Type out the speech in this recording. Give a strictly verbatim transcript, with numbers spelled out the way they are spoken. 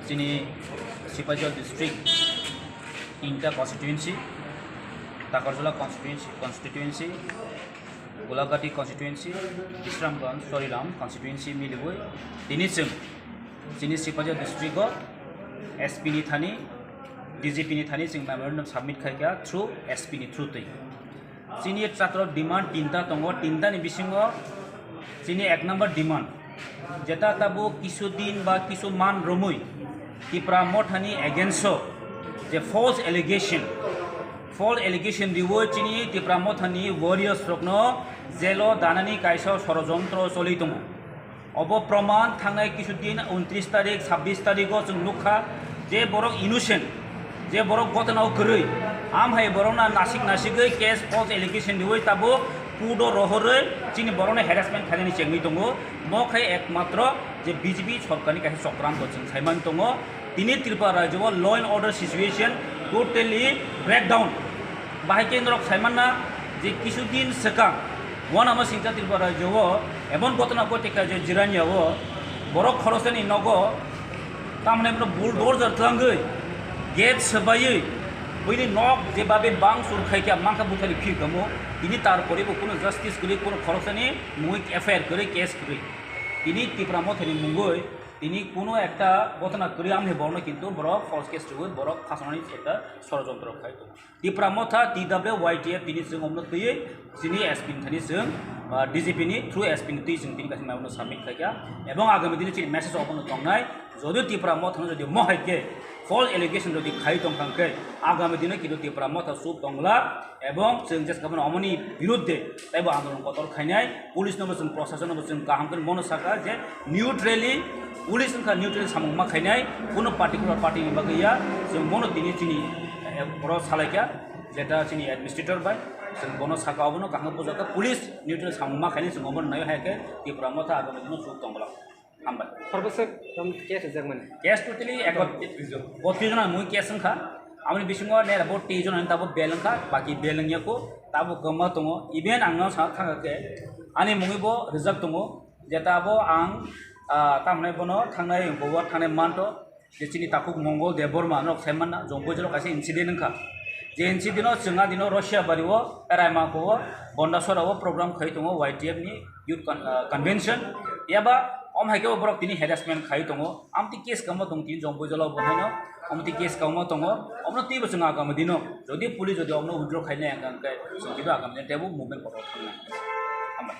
Chini Sipahijala district tinta constituency, Takarjala constituency, constituency, Golagati constituency, Bisramganj, Choriram constituency miliwi tini chwng chini Sipahijala district o S P ni thani, D G P ni thani chwng memorandum submit khaikha through S P ni through twi. Chini chatra demand tinta tongo, tinta ni bisingo chini ek number demand, jeta tabuk kisu din ba kisu man romwi Tipra Mothani against o je false allegation, false allegation riwi chini Tipra Mothani warriors rokno jail o danani kaisa sorojontro choli tongo. Obo proman thangnai kisu din untris tarik, sabbish tarik o chwng nukha je borok innocent, je borok gotona o kwrwi, am hai borokno nasik nasigwi case false allegation riwi tabuk court o rohorwi chini borokno harassment khainani chengwi tongo. Mo khai ekmatro je B J P sorkarni kaisa chokranto chwng saimani tongo. Tini Tripura rajyo o law and order situation totally breakdown. Bahai khe norok saimanna je kisu din swkang uanama singcha Tripura rajyo o emon gotona ghote kha je Jirania o borok khoroksa ni nogo tamni bulldozer twlangwi gate swbaiwi buini nok je babe bang sur khai kha mankha buthari phir kamo tini tarpore bo kuno justice kwrwi kuno khoroksa ni mui F I R kwrwi case kwrwi tini Tipra Mothani mungwi tini kuno ekta gotona kwrwi amni borokno kintu borok false case rwwi borok phasanani ekta sorojontro khai tongo. Tipra Motha, T W Y T F tini chwng omno twiwi chini S P ni thani chwng, ah, D G P ni through S P ni twi chwng tini kaisa maibono submit khaikha. Ebong agami dini chini message obono tongnai, jodi Tipra Motha no jodi mohai khe false allegation jodi khai tongkha khe agami dino kintu Tipra Motha chuk tongla ebong chwng jesa khe bono omoni birudde taibo andolon kotor khainai. Police no bo chwng, prosason no bo chwng kaham khe bono saka je neutrally, police wngkha neutrally samung ma khainai, kuno particular party ni bagwi ya, chwng bono tini chini, eh, boro salaikha, jeta chini administrator bai, chwng bono saka obono kaham bujaka, police neutrally samung ma khainai, chwng obono nai hai khe Tipra Motha agami dino chuk tongla. Hambai. Horbo se tong case rijak mani. Case totally ekot-, botris jona mui case wngkha. Aboni bisingo nera bo tei jona ni tabuk bail wngkha, baki bail wngya kho, tabuk kwma tongo. Even ang no sa thangkha khe, ani mungwi bo rijak tongo, jeta bo ang, ah, tamni bono thangnai, bo thangnai manto, je chini takhuk Mongol Debbarma norok sai manna, Jompuijalo kaisa incident wngkha. Je incident o chwng a dino Russia bari o, Raima ko o, Bondasora o program khai tongo Y T F ni, youth con-, ah, convention, yaba om hai khe borok tini harassment khai tongo, amtwi case kamo tong tini Jompuijalo bo haino, amtwi case kamo tongo, omno twibo chwng agami dino, jodi police jodi omno withdraw khainai hwnkha hwnkhe chwng twibo agami dino teibo movement kotor thangnai. Hambai.